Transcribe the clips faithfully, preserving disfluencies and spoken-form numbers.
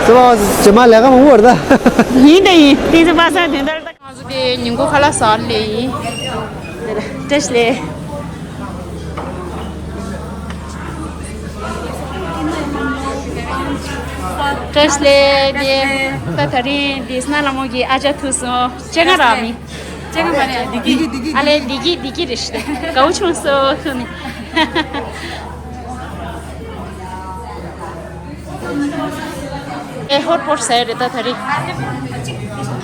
ཚོ་ཇེ་མ་ལས་ཀ་མང་པོ་རེད་ད། ཡིན་ད་ཡིན། ཏིང་ཙི་པ་སངས་དོན་ལྟར་ད། ང་ཚོ་དེ་ཉིན་གུང་ཁ་ལག་ཟ་ལེ་ཡིན། བཀྲ་ཤིས་བདེ་ལེགས། བཀྲ་ཤིས་བདེ་ལེགས། དེ་ད་ད་རིང་དེ་སྣ་ལ་མོ་གི་ཨ་ཅག་ཐུག་སོང་། ཅེ་ང་ར་མི། ཅེ་ང་མ་རེད། བདེ་སྐྱིད། ཨ་ལེ་བདེ་སྐྱིད་བདེ་སྐྱིད་རེད་ཤི། དགའ་བོ་བྱུང་སོང་ཐུག་ནི། ཨེ་ཧོཊ་པོཊ་ཟ་ཡ་རེད་ད་ད་རེས།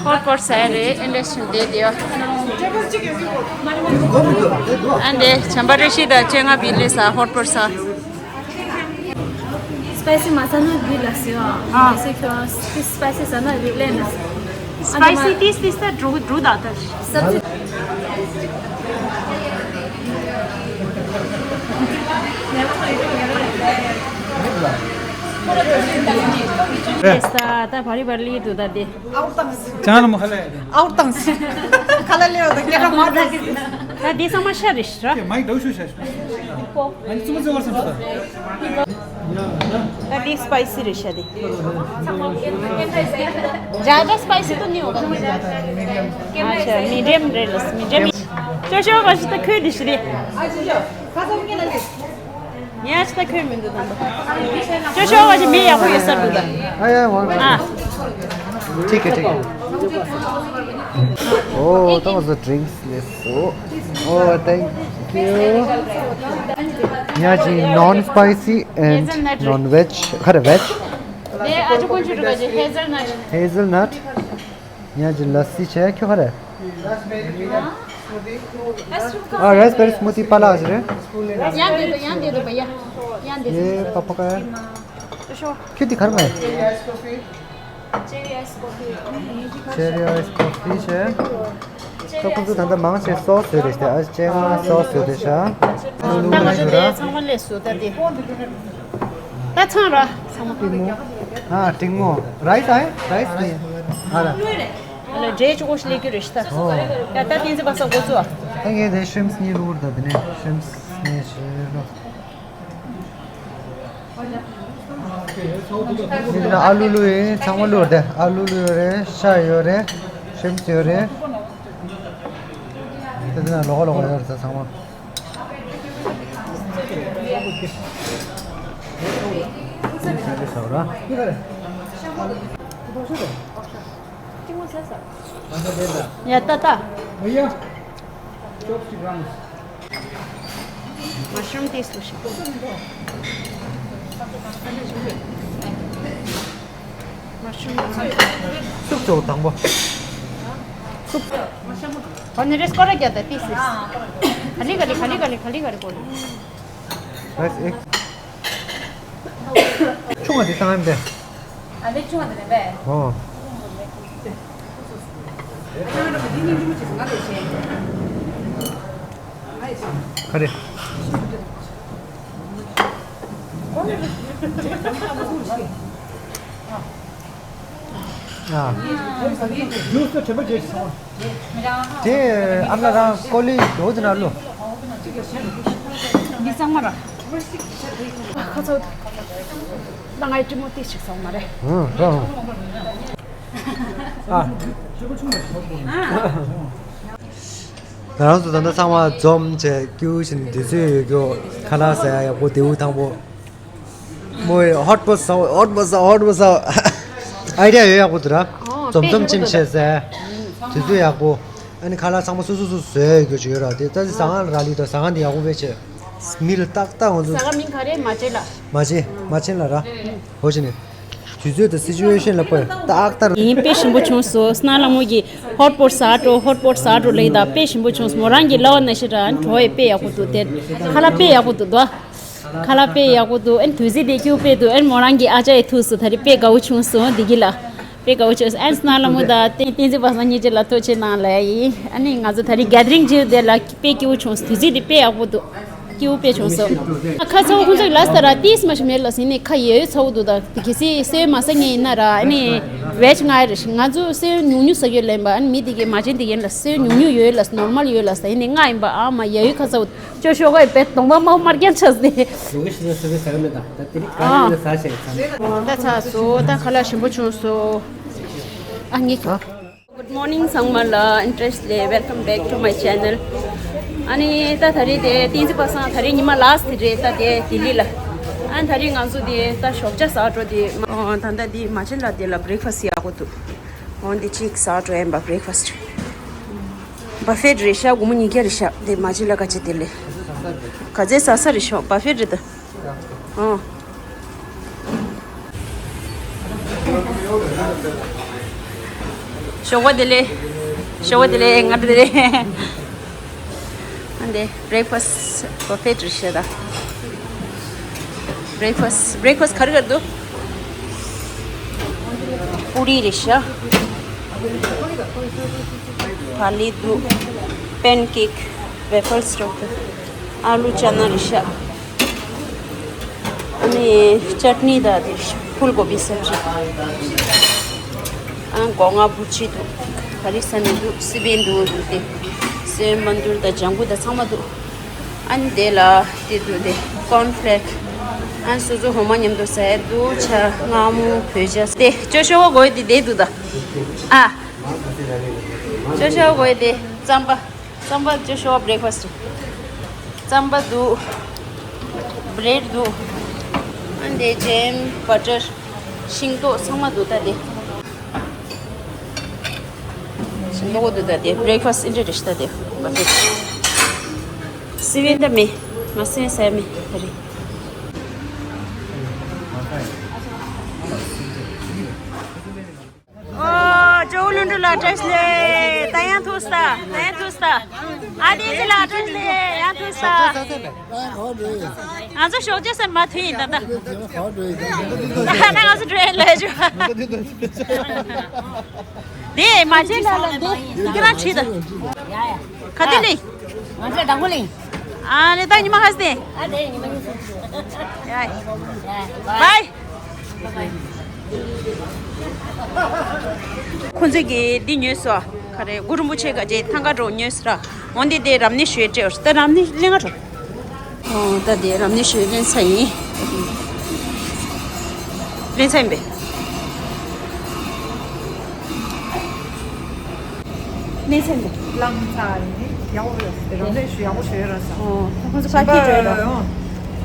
ཧོཊ་པོཊ་ཟ་ཡ་རེད། ཨེ་འདྲ་ཞིག་བསྡད་དེ་ཡོད། ཨ་འདྲ་བྱམས་པ་བཀྲ་ཤིས་དང་ཅེ་ང་བི་ལི་ཟ། ཧོཊ་པོཊ་ཟ། སི་པའི་སི་མ་ཟ་ན་བི་ལ་ཟེར་བ། ཨ། སི་ཁྱོད་སི་པའི་སི་ཟ་ན་བི་ལེ་ན། སི་པའི་སི་ཏིས་ཏིས་ད་འགྲོ་འགྲོ་ད་ད། ད་བ་རི་བ་རི་ལི་དུ་ད་དེ། ཅང་ལ་མ་ཁ་ལ་ཡ་དེ། ཨའུ་ཏང་སི། ཁ་ལ་ལེའོ་དང་སྐད་གྲགས་མ་དག་གི། ད་འདི་ཚང་མ་ཤ་རེད་ཤི་ར། ཀྱེ་མའི་དོ་ཤུ་ཤ་ཤུ། ཨ་ནི་ཙུམ་ཙེ་བར་སམ་ཤ། ད་འདི་སི་པའི་སི་རེད་ཤ་འདི། ཇ་ད་སི་པའི་སི་དོ་ནི་འོ་ག། ཨ་ཤ་མི་ཌི་ཡམ་རེད་ལ་མི་ཌི་ཡམ། ཅོ་ཅོ་ག་ཤི་ད་ཁོས་འདི་ཤི་རེད། ཉལ་ཆ་ཁོས་མི་འདུག་ད། ཅོ་ཅོ་བ་ཅི་མི་ཡག་པོ་ཡོད་ས་འདུག་ད། ཨ་ཡ་ཝང་། ཨ། ठीक है, ठीक है। Oh, that was the drinks list. So, oh, thank you. Yeah, ji, non spicy and non veg. खरे veg। ए, आज कौन सी रुका जी? हेजलनट। हेजलनट। यहाँ जी लस्सी छे, क्यों खरे? हाँ, रास्पबेरी स्मूदी पाला आज रे। यहाँ दे दो, यहाँ दे दो भैया, यहाँ दे दो। ये पापा का है। क्यों दिखा रहा है? Cherry ice coffee. Cherry ice coffee छे। तो कुछ धंधा मांग छे सॉस दे रहे थे। आज चेंगा सॉस दे दे शा। ད་ང་ཚོ་དེ་ཚང་མ་ལས་སུ་ད་དེ། ད་ཚང་ར། ཚང་མ་པི་མོ། ཨ་ཏིང་མོ། རའིས་ཨ་རའིས་ནི། ཨ་ར། ཨ་ལ་འདྲེ་ཅུ་གོ་ཤི་ལེ་ཀི་རེ་ཤི་ད། ཨོ། ཡ་ད་ཏིང་ཙི་པ་ས་གོ་ཚུ་ཨ། ད་ངས་དེ་ཤྲིམས་ནི་རུ་ར་ད་དེ་ནས་ཤྲིམས་ནི་ཤི་རོ། འདི་ན་ཨ་ལུ་ལུ་ཡིན། ཚང་མ་ལུ་རེད། ཨ་ལུ་ལུ་ཡོད་རེད། ཤ་ཡོད་རེད། ཤྲིམས་ཡོད་རེད། དེ་ན་ལོག་ལོག་ཡོད་རེད་ཚང་མ། ཡ་ཏ་ཏ། མ་ཤྲུམ་ཏེ་སུ་ཤི། མ་ཤྲུམ། སུབ་ཅོག་དང་པོ། སུབ། ཨ་ནི་རེས་སྐོར་ར་རྒྱ་ད་ཏི་སི། ག་ལི་ག་ལི་ག་ལི་ག་ལི་ག་ལི་ག་ལི་ག་ལི་གོ་ལི། རེས་ཨེ། ཆུང་བ་དེ་བཏང་ཡིན་པས། ཨ་ལེ་ཆུང་བ་དེ་རེད་པས། ཨོ། ག་རེ། ཨ། ཇུས་དེ་དྲན་པ་བརྗེད་སོང་། དེ་ཨ་མ་ལགས་རང་ཀོ་ལི་འགྲོ་དེ་ན་ལོ། འདི་ཚང་མ་ར། ཁ་ཚོ། ད་ང་ཡི་ཀྲི་མོ་དེ་ཞིག་སོང་མ་རེད། ཨ། ང་རང་ཚོ་ད་ལྟ་ཚང་མ་འཛོམས་བྱས་ཀྱུ་བཞིན་དུས་ཚོད་ཡོད་རྒྱུ་ཁ་ལག་ཟ་ཡ་ཡག་པོ་དེའུ་ཐང་པོ། མོས་ཧོཊ་པོ་ཟ། ཧོཊ་པོ་ཟ། ཧོཊ་པོ་ཟ། ཨའི་ཌི་ཡ་ཡོད་ཡག་པོ་འདུག་ར། འཛོམས་འཛོམས་ཅིམ་བྱས་ཟ། དུས་ཚོད་ཡག་པོ། ཨ་ནི་ཁ་ལག་ཚང་མ་སོ་སོ་སོ་སོས་ཡོད་རྒྱུ་ཅིག་ཡོད་ར། དེ་ད་ཟ་ཁང་ལ་རག་ལས་ད་ཟ་ཁང་དེ་ཡག་པོ་བས་བྱས། མི་ལ་ཏག་ཏག་ང་ཚོ། ཟ་ཁང་མིང་ག་རེ། མ་ཆེན་ལ། མ་ཆེན། མ་ཆེན་ལ་ར། ཧོ་ཞིག་ནས། དུས་ཚོད་དང་སི་ཅུ་ཨེ་ཤན་ལ་བལྟས་ཏག་ཏག་ཡིན། དཔེ་ཞིམ་པོ་བྱུང་སོང་། སྣ་ལ་མོ་གི་ཧོཊ་པོཊ་ཟ་འགྲོ། ཧོཊ་པོཊ་ཟ་འགྲོ་ལབ་ཡིན་ད། དཔེ་ཞིམ་པོ་བྱུང་སོང་། མོ་རང་གི་ལབ་པ་ནང་བཞིན་ར། ཨན་གྲོ་ཡི་དཔེ་ཡག་པོ་འདུག་དེ་ཁ་ལག་དཔེ་ཡག་པོ་འདུག་དོ། ཁ་ལག་དཔེ་ཡག་པོ་འདུག་ཨན་དུས་ཚོད་དེ་ཀྱུ་དཔེ་འདུག་ཨན་མོ་རང་གི་ཨ་ཅག་ཡི་ཐུགས་སུ་ད་རེས་དཔེ་དགའ་བོ་བྱུང་སོང་། བདེ་སྐྱིད་ལ་དཔེ་དགའ་བོ་བྱུང་སོང་། ཨན་སྣ་ལ་མོ་དང་བསྟན་བསྟན་འཛིན་པ་སངས་ཉིན་གཅིག་ལ་ཐུགས་རྗེ་གནང་ལབ་ཡིན། ཨ་ནི་ང་ཚོ་ད་རེས་གེ་དི་རིང་བྱེད་དེ་ལ་དཔེ་སྐྱིད་པོ་བྱུང་སོང་། དུས་ཚོད་དེ་དཔེ་ཡག་པོ་འདུག་ཡོད་པའི་བྱུང་སོང་། ཁ་ཚ་བོ་ཁོང་ཚོ་ལ་ས་ར་ཏིས་མ་ཞིག་མེད་ལ་ཟིན་ནས་ཁ་ཡོད་ཚ་བོ་འདུག་ད་གལ་སྲིད་སེ་མ་ས་ངེས་ཡིན་ན་ར་ཨ་ནི་ཝེ་ཇི་ང་རེ་ང་ཚོ་སེ་ཉུང་ཉུང་ཟ་རྒྱུ་ལེན་པ་ཨ་ནི་མི་དེ་གས་མ་བྱན་དེ་ཡིན་ལ་སེ་ཉུང་ཉུང་ཡོད་ལ་ནོར་མལ་ཡོད་ལ་ས་ཡིན་ནས་ང་ཡིན་པ་ཨ་མ་ཡ་ཡོད་ཁ་ཚ་བོ་ཅོ་ཤོ་ག་ཡི་པེ་གདོང་པ་མ་མར་རྒྱན་ཆགས་ཏེ། ལུག་ཤི་ཟ་སུ་བེ་ཟ་ག་མེད་ད་ད་དེ་རིགས་ག་ཨ། རེ་ཟ་ཞེས་ཚ་ད་ཚ་སོ་ད་ཁ་ལག་ཞིམ་པོ་བྱུང་སོ། ཨ་ངེས་ཀྱི། Good morning ཚང་མ་ལ་interest ལས། Welcome back to my channel. ཨ་ནི་ད་ད་རེས་དེ་བསྟན་འཛིན་པ་སངས་ད་རེས་ཉི་མ་last དེ་རེད་ད་དེ་ལྡི་ལི་ལ། ཨ་ནི་ད་རེས་ང་ཚོ་དེ་ད་ཞོགས་ཇ་ཟ་འགྲོ་དེ་ཨོ་ད་ད་དེ་མ་ཆེན་ལ་དེ་ལ་breakfast ཡག་པོ་འདུག་ཨོ་འདི་གཅིག་ཟ་འགྲོ་ཡིན་པ་breakfast། buffet རེད་ཤག་སྒོར་མོ་ཉིས་བརྒྱ་རེད་ཤག་དེ་མ་ཆེན་ལ་ག་ཅི་དེ་ལས་ག་ཚད་ཟ་ས་རེད་ཤག buffet རེད་ད། ཨོ། ཞོགས་པ་བདེ་ལེགས། ཞོགས་པ་བདེ་ལེགས། ང་བདེ་ལེགས། ཨ་འདི་breakfast buffet རེད་ཤག་ད། breakfast breakfast ག་རེ་ག་རེ་འདུག་པུ་རི་རེད་ཤག་བ་ལི་འདུག pancake waffles འདུག་ཨ་ལུ་ཅ་ན་རེད་ཤག་ཨ་ནི་ཅཊ་ནི་དང་དེ་ཕུལ་གོ་བི་སབ་ཇི། ཨ་སྒོ་ང་བུ་ཅི་འདུག་ག་རེ་ཟ་ནི་འདུག་སི་པན་འདུག་འདུག་སྟེ། སེམས་མ་འདུར་དང་ལྗང་གུ་དང་ཚང་མ་འདུག་ཨ་ནི་དེ་ལ་དེ་འདུག་སྟེ་corn flake། ཨ་ནི་སོ་སོ་འོ་མ་མཉམ་དུ་ཟ་ཡ་འདུག་ཆ་མངར་མོ་བོད་ཇ་དེ་ཅོ་ཤོ་བ་གོ་ཡ་དེ་དེ་འདུག་ད། ཨ། ཅོ་ཤོ་བ་གོ་ཡ་དེ་རྩམ་པ། རྩམ་པ་ཅོ་ཤོ་བ་breakfast། རྩམ་པ་འདུག bread འདུག་ཨ་འདི་ཇེམ་བ་ཊར་ཤིང་ཏོག་ཚང་མ་འདུག་ད་དེ། ཤིང་ཏོག་འདུག་ད་དེ་breakfast ཨིན་ཏྲེ་རེ་ཤི་ད་དེ་བ་ཕེ། སི་ཝེན་ད་མེ་ང་སི་ཝེན་ཟ་ཡ་མེ་ད་རེད། ཨོ། ཇོ་བོ་ལྷུན་གྲུབ་ལགས་བཀྲ་ཤིས་བདེ་ལེགས། ད་ཡང་ཐུག་ས། ད་ཡང་ཐུག་ས། ཨ་དེ་ཅི་ལགས་བཀྲ་ཤིས་བདེ་ལེགས། ཡང་ཐུག་ས། ང་ཚོ་ཞོགས་ཇ་ཟེར་མ་ཐུག་ཡིན་ད་ལྟ། ད་ང་ཚོ་འགྲོ་ཡིན་ལས་ཇོ། དེ་མ་བྱེད་ལ་ལ་འདི་ཁྱེད་རང་བྲིས་ད། ག་དུས་ལི། ང་ཚོ་དང་པོ་ལི། ཨ་ནི་ད་ཉི་མ་ཧ་སྟེ། ཨ་དེ་ཉི་མ་ཧ་སྟེ། ཡ། ཡ། བའི། ཁོང་ཚོས་ཀྱིས་འདི་ཉོས་སོ། ག་རེ་གུ་རུ་མུ་ཆེ་ག་ཅེ་ཐང་ག་འགྲོ་ཉོས་སོ་ར། འོན་ཏེ་དེ་རབ་གནས་ཞུ་ཡས་སྤྲད་འོ་ད་རབ་གནས་ལེན་ག་འགྲོ། ཨོ་ད་དེ་རབ་གནས་ཞུ་ཡས་ལེན་ཚ་ཡིན། ལེན་ཚ་ཡིན་པས། གནས་ཚད་འདི། ལམ་ཚ་ཡིན་ནི་ཡག་པོ་རེད། རབ་གནས་ཞུ་ཡག་པོ་ཞུ་ཡོད་ར་ས། ཨོ་ད་ཁོང་ཚོ་ཕ་གིར་བྲོས་ར།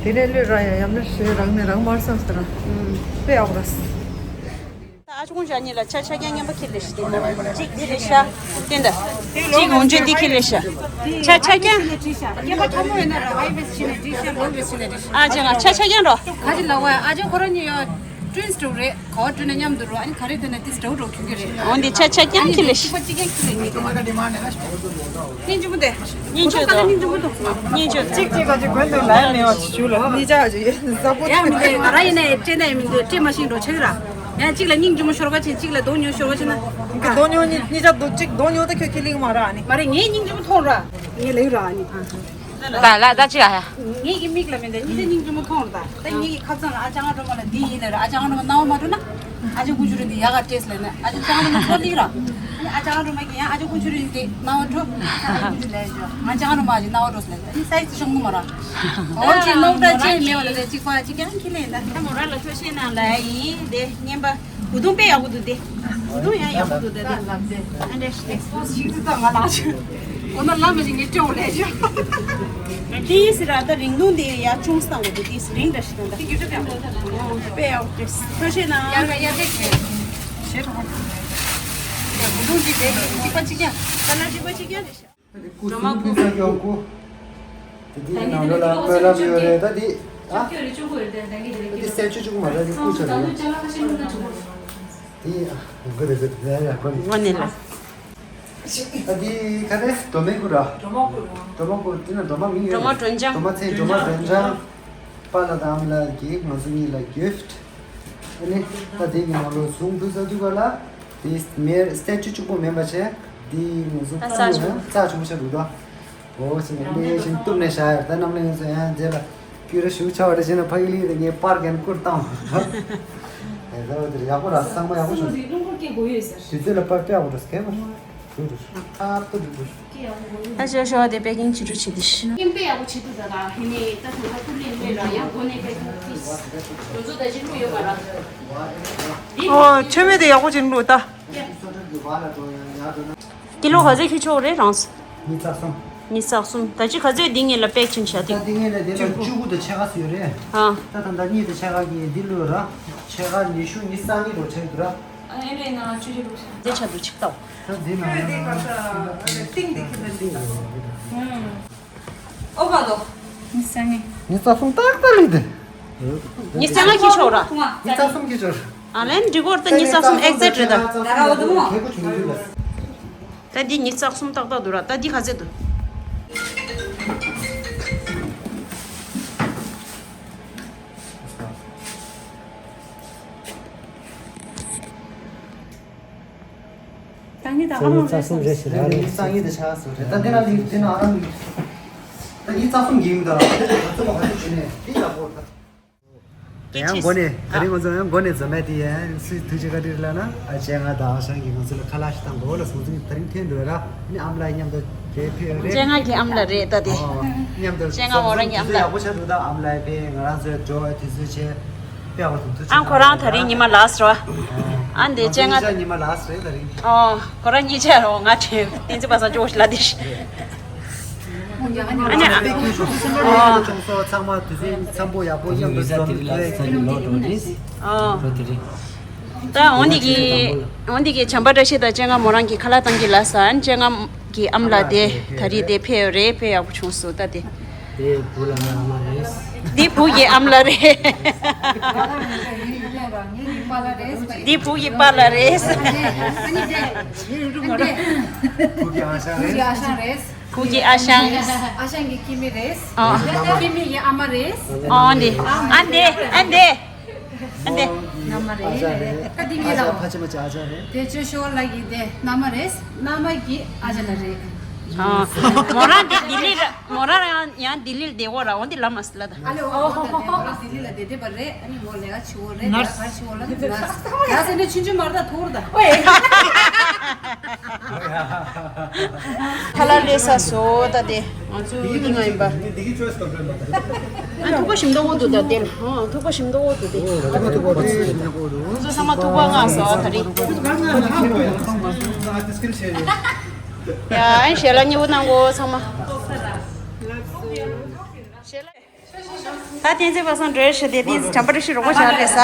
དེ་ནས་ལོས་ར་ཡ་ཡམ་ནས་ཞུ་རང་ནས་རང་མར་སམ་ཟེར་ར། དཔེ་ཡག་པོ་ར་ས། ད་ཨ་ཅུང་ཞག་གཉིས་ལ་ཆ་ཆ་རྐྱང་མཉམ་པོ་ཁྱེར་ལེ་ཤི་དེ་ནས་གཅིག་འདི་རེད་ཤ། བསྟན་ད། གཅིག་འོང་ཆོས་འདི་ཁྱེར་ལེ་ཤ། ཆ་ཆ་རྐྱང་། ཨ་ཅག་ང་ཆ་ཆ་རྐྱང་རོ། ག་ཅི་ལ་བ་ཨ་ཅག་ཁོ་རང་གཉིས་ཡོད། Twins འགྲོ་རེད། ག་བ་འགྲོ་ན་མཉམ་དུ་འགྲོ། ཨ་ནི་ག་རེ་འདོད་ན་དེ་འདྲ་འགྲོ་ཁྱོད་ཀྱི་རེད། འོན་ཏེ་ཆ་ཆ་རྐྱང་ཁྱི་ལས་ཤི། ཁོ་གཅིག་རྐྱང་ཁྱི་ལས་ཉིད་དུ། སྙིང་རྗེ་མོ་དེ། སྙིང་རྗེ་དོ། སྙིང་རྗེ། གཅིག་གཅིག་ག་ཅིག་གོན་དུ་ལ་ཡ་མེད་བ་ཞུ་ལ་གཉིས་ཆ་ཅིག་ཡོད་ས་པོ་ཡ་མི་འདུག་ང་རང་ཡིན་ནའི་སྤྲད་ན་ཡ་མི་འདུག་སྤྲད་མ་ཤེས་འགྲོ་ཆགས་ར། ཡང་གཅིག་ལ་སྙིང་རྗེ་མོ་ཤོར་བ་ཆེ་གཅིག་ལ་གདོང་ཉོ་ཤོར་བ་ཆེ་ན། གདོང་ཉོ་གཉིས་གཉིས་ཆ་དུ་གཅིག་གདོང་ཉོ་ད་ཁྱོད་ཁྱི་ལིང་མ་ར་ཨ་ནི། མ་རེད་ངའི་སྙིང་རྗེ་མོ་མཐོང་ར། ངའི་ལེའུ་ར་ཨ་ནི། ད་ལ་ད་ཅི་ཨ་ཡ། ངེད་ཀྱི་མིག་ལ་མི་འདྲ་གཉིས་ཆ་སྙིང་རྗེ་མོ་མཐོང་ར་ད། ད་ངེད་ཀྱི་ཁ་ཚང་ལ་ཨ་ཅག་ང་སྒྲོལ་མ་ལ་འདི་ཡིན་ལ་ར་ཨ་ཅག་ང་སྒྲོལ་མ་སྣང་བ་མ་འགྲོ་ན། ཨ་ཅག་ཀུ་ཅུ་རེ་འདི་ཡག་ག་སྤྲད་ལ་ན་ཨ་ཅག་ཅག་ང་སྒྲོལ་མ་ཚོ་ལིག་ར། ཨ་ཅག་ང་སྒྲོལ་མ་གི་ཡང་ཨ་ཅག་ཀུ་ཅུ་རེ་འདི་སྣང་བ་འགྲོ། ཨ་ཅག་ཀུ་ཅུ་ལས་འགྲོ་ང་ཅག་ང་སྒྲོལ་མ་གི་སྣང་བ་འགྲོ་ལ་ཨ་ནི་སའི་ཙི་ཤོང་གི་མ་ར། འོ་ཅི་སྣང་བ་ཅི་མེད་བ་ལ་ལས་ཅིག་པ་ཅིག་ཀྱང་ཁྱི་ལེན་ད་ད་མོ་ར་ལ་ཐོ་ཤེས་ནང་ལ་ཡིན་དེ་ངན་པ། བུ་དུང་དཔེ་ཡག་པོ་འདུག་སྟེ། བུ་དུང་ཡང་ཡག་པོ་འདུག་སྟེ། ཨ་འདྲ་ཞིག་ཨེགསི་པོ་སི་ཞིག་ཏུ་ད་ང་ལ་ཞུ། འོ་ན་ལམ་མི་ཞིག་ངས་སྤྲོ་ལས་ཞུ། ཏིས་ར་ད་རིང་ཐུང་དེ་ཡ་ཆུང་སྟངས་འདུག་ཏིས་རིང་འདྲ་ཞིག་ད། ཏི་ཀྱུ་ཏི་ཀྱུ། དཔེ་ཡག་པོ་སྟེ། ཐུགས་རྗེ་གནང་། ཡར་ག་ཡར་ཏེ་ཁྱེད། ཞེས་པ། བུ་དུང་ཅིག་དེ་གཅིག་པ་གཅིག་རྐྱང་། ད་ལ་གཅིག་པ་གཅིག་རྐྱང་རེད་ཤག་སྒྲོལ་མ་སྐུ། དེ་དེའི་ནང་ལོགས་ལ་སྨོན་ལམ་ཡོད་རེད་ད་དེ། ཨ། དེ་སེ་ཆུ་ཆུ་མ་རེད་དེ་སྐུ་ཆ་རེད། དེ་ཨ་ཡོད་གི་རེད་གི་རེད་ཡ་ཡ་གོ་ནི། དངོས་གནས་ལ། ད་དེ་ག་རེ་སྒྲོལ་མའི་སྐུ་ར། སྒྲོལ་མ་སྐུ་ར། སྒྲོལ་མ་སྐུ་དེ་ན་སྒྲོལ་མ་མིང་ཡོད། སྒྲོལ་མ་སྒྲོལ་ལྗང་། སྒྲོལ་མ་ཚེ་སྒྲོལ་མ་སྒྲོལ་ལྗང་། པཱ་ལགས་དང་ཨ་མ་ལགས་ཀྱིས་ང་ཚོ་གཉིས་ལ་གིཕ་ཊི། ཨ་ནི་ད་དེ་གི་ནང་ལོགས་ཟུང་འདུག་ས་འདུག་ག་ལ། དེ་མེར་སྟེ་ཅུ་གཅིག་པོ་མིན་པ་བྱས། དེ་ང་ཚོ་ད་རྩ་ཆུང་། རྩ་ཆུང་ཆ་འདུག་ད། འོ་ཟེར་ནས་ལས་བཞིན་གཏུབ་ནས་བཞག་ཡོད། ད་རྣམ་གླིང་ཚོ་ཡང་རྗེས་ལ་སྐྱུ་རུ་ཞུ་ཆ་བ་རེ་བྱས་ན་ཕ་གི་ལི་དེ་ངས་པར་གན་བསྐུར་བཏང་། དེ་ལྟ་བུ་དེར་ཡག་པོ་ར་གཙང་མ་ཡག་པོ་བྱུང་། སོང་ཟིག་རླུང་འཁོར་སྐད་གོ་ཡོད་ཟེར། དུས་ཚོད་ལ་པར་དཔེ་ཡག་པོ་འདུག་སྐད་པར་ཐུག་འདུག་ཨ་ཏོ་འདུག་འདུག་ད་ཞོ་ཞོ་དེ་པེ་ཀིང་བྱེད་རུ་བྱེད་དེ་ཤི། ཀིང་དཔེ་ཡག་པོ་བྱེད་འདུག་ད་ད་ཧི་ནི་ད་ཐང་ཁ་ཐུག་ལེན་ལོས་ལ་ཡང་གོ་ནས་པེ་ཀིང་ཏིས་དུས་ཚོད་ད་ཅི་ལུགས་ཡོད་མ་ར། འདི་ཨོ་ཆོས་མེད་དེ་ཡག་པོ་བྱེད་འདུག་ད། ཀི་ལོ་ག་ཚོད་ཁྱེར་ཆོག་རེད་རང་། ཉིས་རྩ་གསུམ། ཉིས་རྩ་གསུམ། ད་ཅི་ག་ཚོད་འདི་ངེད་ལ་པེག་ཕྱིན་བྱ་ད་དེ། འདི་ངེད་ལ་དེ་ལ་བཅུ་དགུ་དང་ཕྱེད་ཀ་ཙམ་ཡོད་རེད། ཨ། ད་ད་ད་གཉིས་དང་ཕྱེད་ཀ་གི་འདི་ལོས་ར། ཕྱེད་ཀ་ཉི་ཤུ་ཉི་ཤུ་རྩ་གཉིས་རོ་ཆེ་འདུག་ར། ཨ་ཨེ་རེད་ན་ཆུ་ཆུ་རུ་ཆ། འདི་ཆ་འདུག་ཅིག་ལྟ། ད་འདི་ན་ཁྱོད་འདི་ག་ས་ཏིང་འདི་ཁྱེད་ལ་ཏིང་ད། ཨུམ། ཨོ་བ་དོ། ཉི་ཤུ་རྩ་གཉིས། ཉི་ཤུ་རྩ་གསུམ་ཏག་ཏག་ལི་དེ། ཉི་ཤུ་རྩ་ལྔ་ཁྱེར་ཆོག་ར། ཉི་ཤུ་རྩ་གསུམ་ཁྱེར་ཆོག་ར། ཨ་ལན་འགྲིག་གོ་ར་ད་ཉི་ཤུ་རྩ་གསུམ་ཨེག་ཛེག་རེད་ད། ད་ར་འོ་དུ་མོ། ད་འདི་ཉི་ཤུ་རྩ་གསུམ་ཏག་ཏག་འདུག་ར། ད་འདི་ག་ཚོད་འདུག་ད་ངས་ད་ཨ་མ་རྩ་གསུམ་རེད་ཞེས་ར་རེད། ཉི་ཤུ་རྩ་གཉིས་དེ་ཆགས་སོང་རེད། ད་འདི་ན་ལི་འདི་ན་ཨ་རང་ལི། ད་ཉི་ཤུ་རྩ་གསུམ་གྱི་ཡིན་ད། ང་ཚོ་མ་ག་ཚོད་བྱས་ནས་འདི་ཡག་པོ་ད། དེ་ཡང་མགོ་ནས་ད་རིང་ང་ཚོ་ཡང་མགོ་ནས་འཛོམས་མེད་དེ་ཡང་སུས་ཐུགས་རྗེ་བཀའ་དྲིན་ལ་ན་ཨ་ཅེ་ང་དང་ཨ་ཞང་གིས་ང་ཚོ་ལ་ཁ་ལག་ཞིག་བཏང་འདུག་ལ་སོང་ཙང་ད་རིང་ཐོན་འགྲོ་ར་ནི་ཨམ་ལགས་མཉམ་དུ་དེ་ཕེབས་རེད། ཅེ་ང་གི་ཨམ་ལགས་རེད་ད་དེ། ཨོ། མཉམ་དུ་ཅེ་ང་མོ་རང་གི་ཨམ་ལགས། ཡག་པོ་ཆགས་འདུག་ད་ཨམ་ལགས་ཕེབས་ང་རང་ཚོའི་འགྲོ་བའི་དུས་ཚོད་ཆེ། ཨ་ཁོ་རང་ད་རིང་ཉི་མ་ལགས་རོ། ཨ་འདི་ཅེ་ང་ཉི་མ་ལགས་རེད་ད་རིང་། ཨོ་ཁོ་རང་གཉིས་ཆ་རོ་ང་ཆེ་བསྟན་འཛིན་པ་སང་ཅོག་ལ་དེ་ཤི། ཨ་ནི་ཨ་ཨོ་ཚང་མ་དུས་ཚོད་འཚམ་པོ་ཡག་པོ་མཉམ་དུ་འཛོམས་ཏེ། ཨོ། ད་འོ་འདི་གི་འོ་འདི་གི་བྱམས་པ་བཀྲ་ཤིས་དང་ཅེ་ང་མོ་རང་གི་ཁ་ལག་བཏང་གི་ལགས་སོ། ཨ་ནི་ཅེ་ང་གི་ཨམ་ལགས་དེ་ད་རིང་དེ་ཕེབས་རེད། དཔེ་ཡག་པོ་བྱུང་སོང་ད་དེ། དེ་བུ་ལ་ང་ཨ་མ་རེད། འདི་བུ་གི་ཨམ་ལགས་རེད། འདི་བུ་གི་པཱ་ལགས་རེད། བུ་གི་ཨ་ཞང་རེད། བུ་གི་ཨ་ཞང་རེད། ཨ་ཞང་གི་ཁྱིམ་མི་རེད། ཨ་ཁྱིམ་མི་གི་ཨ་མ་རེད། ཨ་འདི་ཨ་འདི་ཨ་འདི། ཨ་འདི། མནའ་མ་རེད། ཨ་ཅག་རེད། ད་འདི་ངེད་ལ། ཨ་ཅག་ཕ་ཆེན་པོ་ཅག་ཨ་ཅག་རེད། དེ་ཅོ་ཤོ་ལགས་ཀྱི་དེ་མནའ་མ་རེད། མནའ་མ་གི་ཨ་ཅག་ལགས་རེད། ཨ། མོ་རང་འདི་ལྡི་ལི་ར་མོ་རང་ཡང་ཡང་ལྡི་ལི་ལ་བསྡད་འོ་ར་འོ་འདི་ལ་མ་སི་ལ་ད། ཨ་ལེ་འོ་འོ་ད་དེ་མོ་རང་ལྡི་ལི་ལ་བསྡད་བསྡད་པ་རེད། ཨ་ནི་མོ་ལས་ཀ་བྱེད་འོ་རེད། ལས་ཀ་ག་རེ་བྱེད་འོ་ལ་འདི་ལ་ལ་སེ་འདྲ་ཆུང་ཆུང་མ་རེད་ད་ཐོར་ད། ཨོའེ། ཁ་ལག་ལས་ས་སོ་ད་དེ་ང་ཚོ་འདི་ང་ཡིན་པ། ཨ་ཐུག་པ་ཞིམ་ཏོག་པོ་འདུག་ད་དེ་ལ། ཨ་ཐུག་པ་ཞིམ་ཏོག་པོ་འདུག་དེ། ང་ཚོ་ཚང་མ་ཐུག་པ་མངགས་སོ་ད་རེད། ཡ་ཨན་ཞལ་ལག་མཉེས་པོ་གནང་གོ་ཚང་མ། ཞལ་ལག་ད་བསྟན་འཛིན་པ་སངས་འགྲོ་ཞེས་དེ་བསྟན་འཛིན་བྱམས་པ་བཀྲ་ཤིས་རོགས་པ་བྱ་རེད་ས།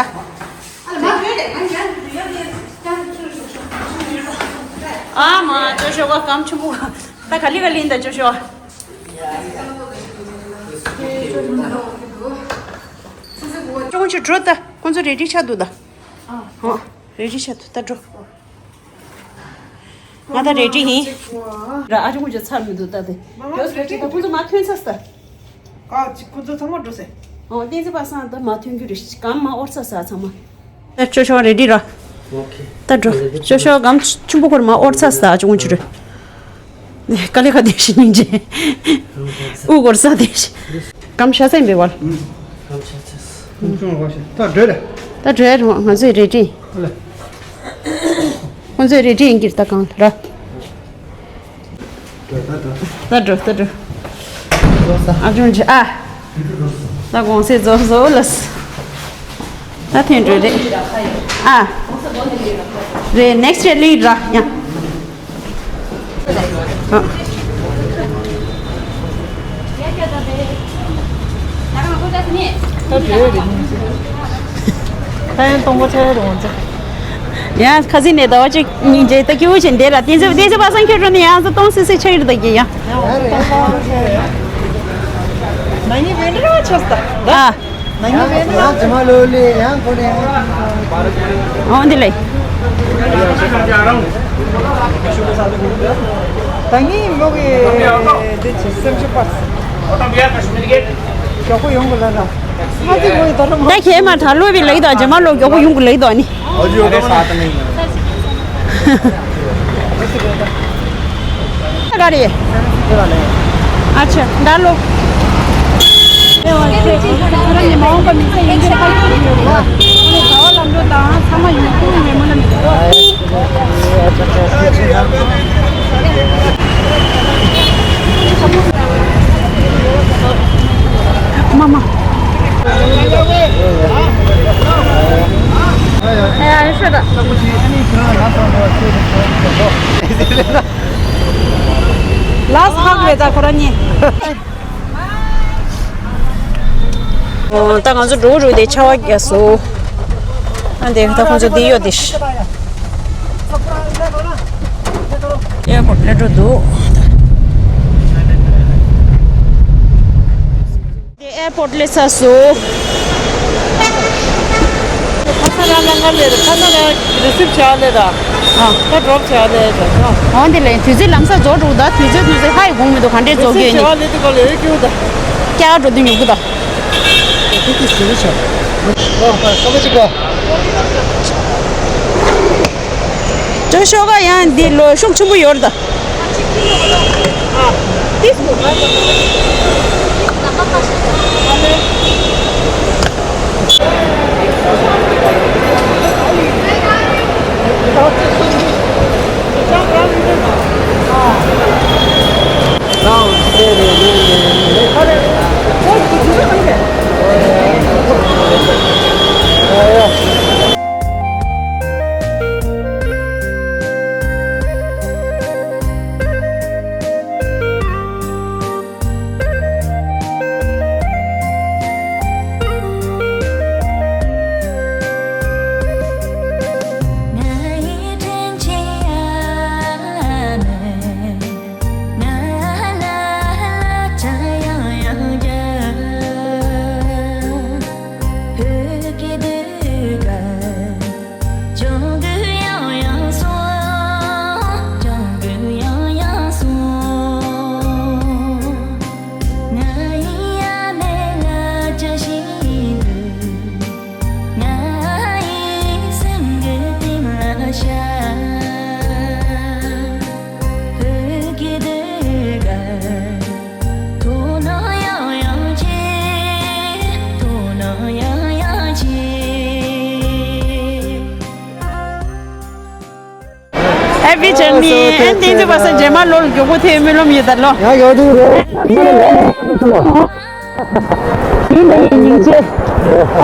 ཨ་མ་ཅོ་ཤོ་ག་གམ་ཆུང་པོ་ད་ག་ལི་ག་ལི་ཡིན་ད་ཅོ་ཤོ། ཅོང་ཆུ་འགྲོ་ད་ཁོང་ཚོ་རེ་ཌི་ཆགས་འདུག་ད། ཨ་རེ་ཌི་ཆགས་འདུག་ད་འགྲོ། ང་ད་རེ་ཌི་ཡིན། ར་ཨ་ཅུང་ཅུ་ཚར་མི་འདུག་ད་དེ། ཡོད་རེ་ཌི་ད་ཁོང་ཚོ་མ་ཐོན་ཚར་ས། ཀ་ཅིག་ཁོང་ཚོ་ཚང་མ་འགྲོ་ཟེར། ཨོ་བསྟན་འཛིན་པ་སངས་ད་མ་ཐོན་རྒྱུ་རེད་གམ་མ་ཨོར་ཚར་ས་ཚང་མ། ད་ཅོ་ཤོ་རེ་ཌི་ར། ཨོ་ཁེ། ད་འགྲོ་ཅོ་ཤོ་གམ་ཆུང་པོ་ཁོར་མ་ཨོར་ཚར་ས་ཨ་ཅུང་ཅུ་རེ། ཀ་ལེ་ཁ་དེ་ཤི་ཉིན་ཅེ། ཨུ་གོར་ས་དེ་ཤི། གམ་ཤ་ཚན་པའི་བར། ཨུམ། གམ་ཤ་ཚན། ཨུམ། ཅུང་གོ་ཤི། ད་འགྲོ་རེ། ད་འགྲོ་རེ་ང་ཚོའི་རེ་ཌི། ཨ་ལེ། ཁོང་ཚོའི་རེ་ཌི་ཡིན་གྱི་རེད་ད་གང་ལ་ར། འགྲོ་ད་འགྲོ། ད་འགྲོ་ད་འགྲོ། ཨ་ཅུང་ཅེ་ཨ། ད་གོང་སེ་རྫོགས་རྫོགས་ལ། ད་ཐོན་འགྲོ་རེད། ཨ། རེད་ནེག་སི་ཊི་རེད་ལི་ར་ཡ། ཨ། ད་འགྲོ་རེད། ད་ཡང་གཏོང་གོ་ཆ་ཡ་རུང་ཚ། ཡང་ཁ་སི་ནས་ཟླ་བ་གཅིག་གཉིས་རྗེས་ད་སྐྱིད་པོ་བྱས་འདས་ལ་བསྟན་འཛིན་བསྟན་འཛིན་པ་སངས་ཁྱོད་འགྲོ་ནས་ཡང་ཚ་གཏོང་སི་སི་ཆ་ཡིར་ད་གི་ཡ། ན་ནི་བེ་འདྲ་ཆགས་ད། ཨ། ན་ནི་བེ་འདྲ། ཡང་ཇི་མ་ལོ་ལེ་ཡང་ཁོ་ནས། འོ་འདི་ལེ། ད་ངའི་མོ་གི་འདི་ཆེ་སེམས་ཤུགས་པ། མགྱོགས་པོ་ཡོང་གི་ལ་ལ། ང་ཚོ་ངོ་ཡི་ད་རུང་ད་ཁྱེད་མ་ད་ལོ་བི་ལེགས་དང་རྗེས་མ་ལོ་མགྱོགས་པོ་ཡོང་གི་ལེགས་དང་ནི། ཨོ་ཇི་ཨོ་ཏོ་ས་ཏ་ནི། ག་རེ། ཨ་ཆེ་ད་ལོ། མ་མ། ལ་ཧག་བས་ད་ཁོ་རང་གཉིས། ཨོ། ད་ང་ཚོ་འགྲོ་རུ་དེ་ཆར་པ་རྒྱག་སོང་། ཨ་འདི་ད་ཁོང་ཚོ་འདི་ཡོད་དེ། ཨེར་པོརཊ་སླེབས་འགྲོ་འདུག་དེ་ཨེར་པོརཊ་སླེབས་ཚར་སོང་། ཁ་སང་རང་ལ་ང་ལས་རེད། ཁ་སང་རང་རི་སིབ་བྱ་ལས་ར། ཨ། ད་ཌོབ་བྱ་ལས་ར། འོ་འདི་ལས་དུས་ཚོད་ལམ་སང་རྫོགས་འགྲོ་གི། ད་དུས་ཚོད་དུས་ཚོད་ཧ་ཡི་གོང་མི་འདུག་ག་འདྲས་རྫོགས་རྒྱུ་ཡིན། རི་སིབ་བྱ་ལས་དུས་ག་ལས་རེད་སྐྱོ་ད། སྐྱ་འགྲོ་དུས་ཉོ་གི་ད། དེ་དེ་ཞིག་རེད་ཤག་ཨོ་ཧ་ས་མ་ཅིག་ག་ཅོ་ཤོ་ག་ཡང་འདི་ལོ་ཤུགས་ཆེན་པོ་ཡོད་རེད་ད། Happy journey. ཨ་ཏིང་ཙི་པ་སངས་རྗེས་མ་ལོ་ལ་མགྱོགས་པོ་ཐེབས་སྨོན་ལམ་ཡོད་ད་ལོ། ཡ་ཡོད་དུ་རེད། ཡིན་ད་ཡིན་སྙིང་རྗེ།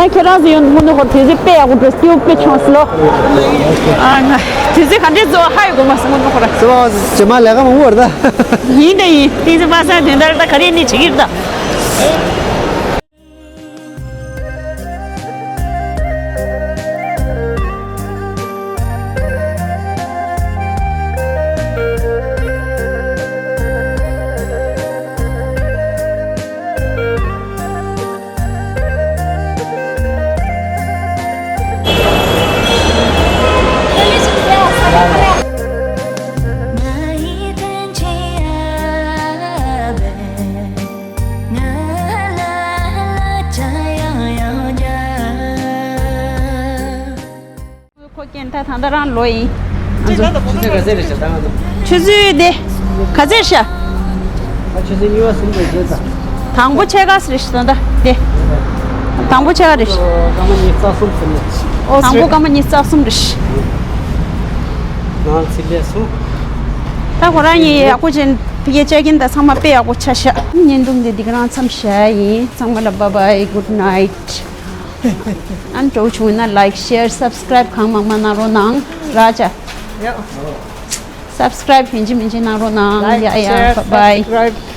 ཨ་ཁྱེད་རང་ཚོ་ཡོང་དུས་དངོས་གནས་ཁོ་དུས་ཚོད་དཔེ་ཡག་པོ་འགྲོ་སྐྱིད་པོ་དཔེ་བྱུང་སོང་ལོ། ཨ་ང་དུས་ཚོད་ག་འདྲས་རྫོགས་ཧ་ཡོད་དགོས་མ་སོང་དངོས་གནས་ཁོ་ར། སོ་རྗེས་མ་ལས་ཀ་མང་པོ་རེད་ད། ཡིན་ད་ཡིན་ཏིང་ཙི་པ་སངས་དེ་འདྲ་ད་ག་རེ་ནི་བྱེད་ཀྱི་རེད་ད། ཁོ་ཀྱེན་ད་ད་ལྟ་རང་ལོ་ཡིན། ཆུ་ཚོད་ག་ཚད་རེད་ཤག་ད་ང་ཚོ། ཆུ་ཚོད་དེ་ག་ཚད་ཤག་ད་ཆུ་ཚོད་གཉིས་པ་གསུམ་རེད་ཤག་ད། དང་པོ་ཕྱེད་ཀ་རེད་ཤག་ད་ལྟ་དེ། དང་པོ་ཕྱེད་ཀ་རེད་ཤག་སྐར་མ་གཉིས་རྩ་གསུམ་ཟིན་ནས། ཨོ་དང་པོ་སྐར་མ་གཉིས་རྩ་གསུམ་རེད་ཤག་ང་ཚི་ལས་སོང་། ད་ཁོ་རང་གཉིས་ཡག་པོ་ཅན་ཕ་གིའི་ཅེག་ཨིན་ད་ཚང་མ་དཔེ་ཡག་པོ་ཆགས་ཤག་བརྙན་ཐུང་འདི་འདི་ག་རང་མཚམས་བཞག་ཡིན། ཚང་མ་ལ་bye bye, good night. ཨ་ནི་སྤྲོ་བོ་བྱུང་ན་like, share, subscribe གང་མང་མང་གནང་རོགས་གནང་ར་ཅ། ཡ། Subscribe ཡིན་གཅིག་མིན་གཅིག་གནང་རོགས་གནང་། Like, ཡ་ཡ། Share, bye bye. Subscribe.